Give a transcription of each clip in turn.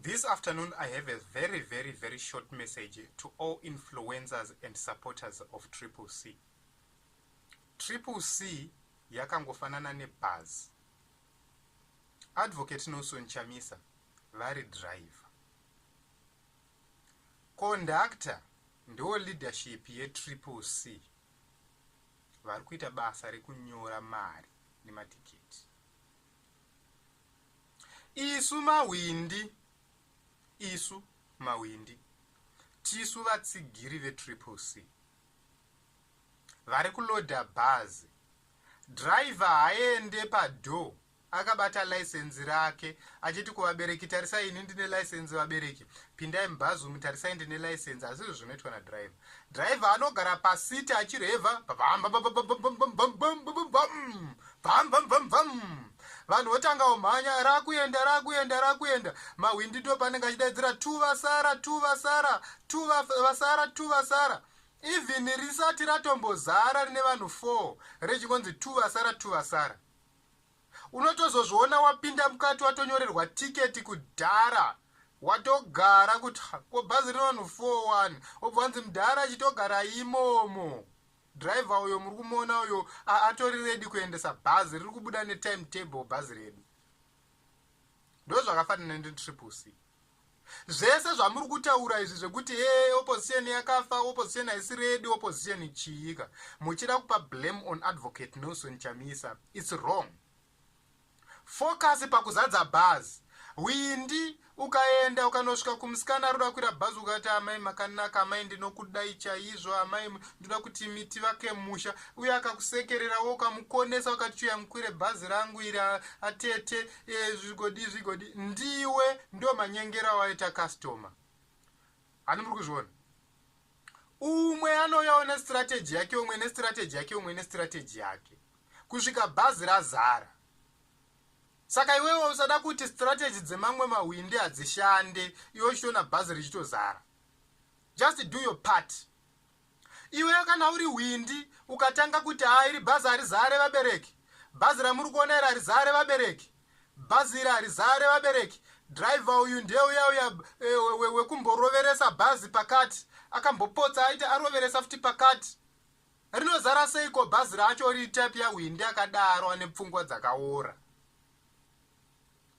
This afternoon, I have a very, very, very short message to all influencers and supporters of Triple C. Triple C yakangofanana nebhazi. Advocate Nelson Chamisa vari driver. Conductor ndo leadership yeTriple C. Vari kuita basa rekunyora mari nematiketi. Isu mahwindi, isu mahwindi, tisu vatsigiri veTriple C. Vari kulodha bhazi. Driver haende padoor akabata license rake achiti kuvabereki, "Tarisai, ini ndine license, vabereki, pindai mubhazi umu, tarisai, ndine license." Asizvo zvinoitwa nadriver. Driver anogara paseat achirevha, bam, vanhu votanga kumhanya, rakuenda, rakuenda, rakuenda. Mahwindi ndo panenge achidaidzira, "Tu vasara, tu vasara, tu vasara, tu vasara." Even risati ratombozara, rine vanhu 4, rechingonzi, "Tu vasara, tu vasara." Unotozozviona wapinda mukati, watonyorerwa tiketi kudhara, watogara kuti ko bhazi rine vanhu 41, wobva wanzi, "Mudhara, achitogara imomo." Driver uyo muri kumuona uyo atori ready kuendesa bhazi, riri kubuda netimetable bhazi redu. Ndo zvakafanana neTriple C. Zvese zvamuri kutaura izvi zvekuti, "E, opposition yakafa, opposition haisi ready, opposition chiika," muchida kupa blame on Advocate Nelson Chamisa, it's wrong. Focus pakuzadza bhazi. Windi, ukaenda ukanosvika kumusikana ari kuda kukwira bhazi, ukati, "Amai, makanaka, amai, ndinokudai chaizvo, amai, ndoda kuti miti vake musha," uye akakusekererawo, ukamukonesa, ukati, "Chiuya mukwire bhazi rangu iri, atete," zvigodi zvigodi, ndiwe ndo manyengero awaita customer. Hani muri kuzviona? Umwe anouyawo nestrategy yake, umwe nestrategy yake, umwe nestrategy yake, kusvika bhazi razara. Saka iwewe usada kuti strategy dzemamwe mahwindi hadzishande, iwe uchitoona bhazi richitozara. Just do your part. Iwe kana uri hwindi, ukatanga kuti, "Ha, iri bhazi harizare, vabereki, bhazi ramuri kuona iri harizare, vabereki, bhazi iri harizare, vabereki, driver uyu ndeuya uya wekumboroveresa bhazi pakati, akambopotsa aita aroveresa futi pakati," rinozara seiko bhazi racho riri type yahwindi akadaro ane pfungwa dzakaora?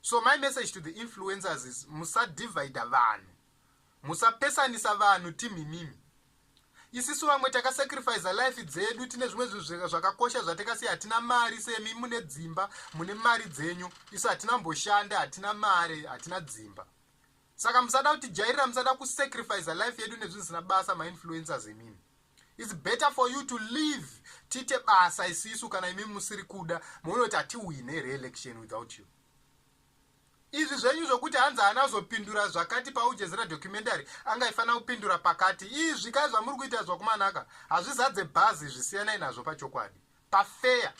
So my message to the influencers is, musadivhaidha vanhu, musapesanisa vanhu. Timhimimi isisu vamwe takasacrifica life dzedu, tine zvimwe zvinhu zvakakosha zvatakasiya. Hatina mari semi mune dzimba, mune mari dzenyu. Isu hatina mboshanda, hatina mari, hatina dzimba. Saka musada kutijairira, musada kusacrifica life yedu nezvinhu zvisina basa. Mainfluencers emimi, it's better for you to live, tiite basa isisu. Kana imi musiri kuda, muone kuti hatiwine reelection without you. Izvi zvenyu zvokuti hanzi haana kuzopindura zvakati paAl Jazeera documentary, angaifanira kupindura pakati, izvi kai zvamuri kuita zvakumanaka hazvizadze bhazi. Zvisiyanai nazvo pachokwadi, pafair.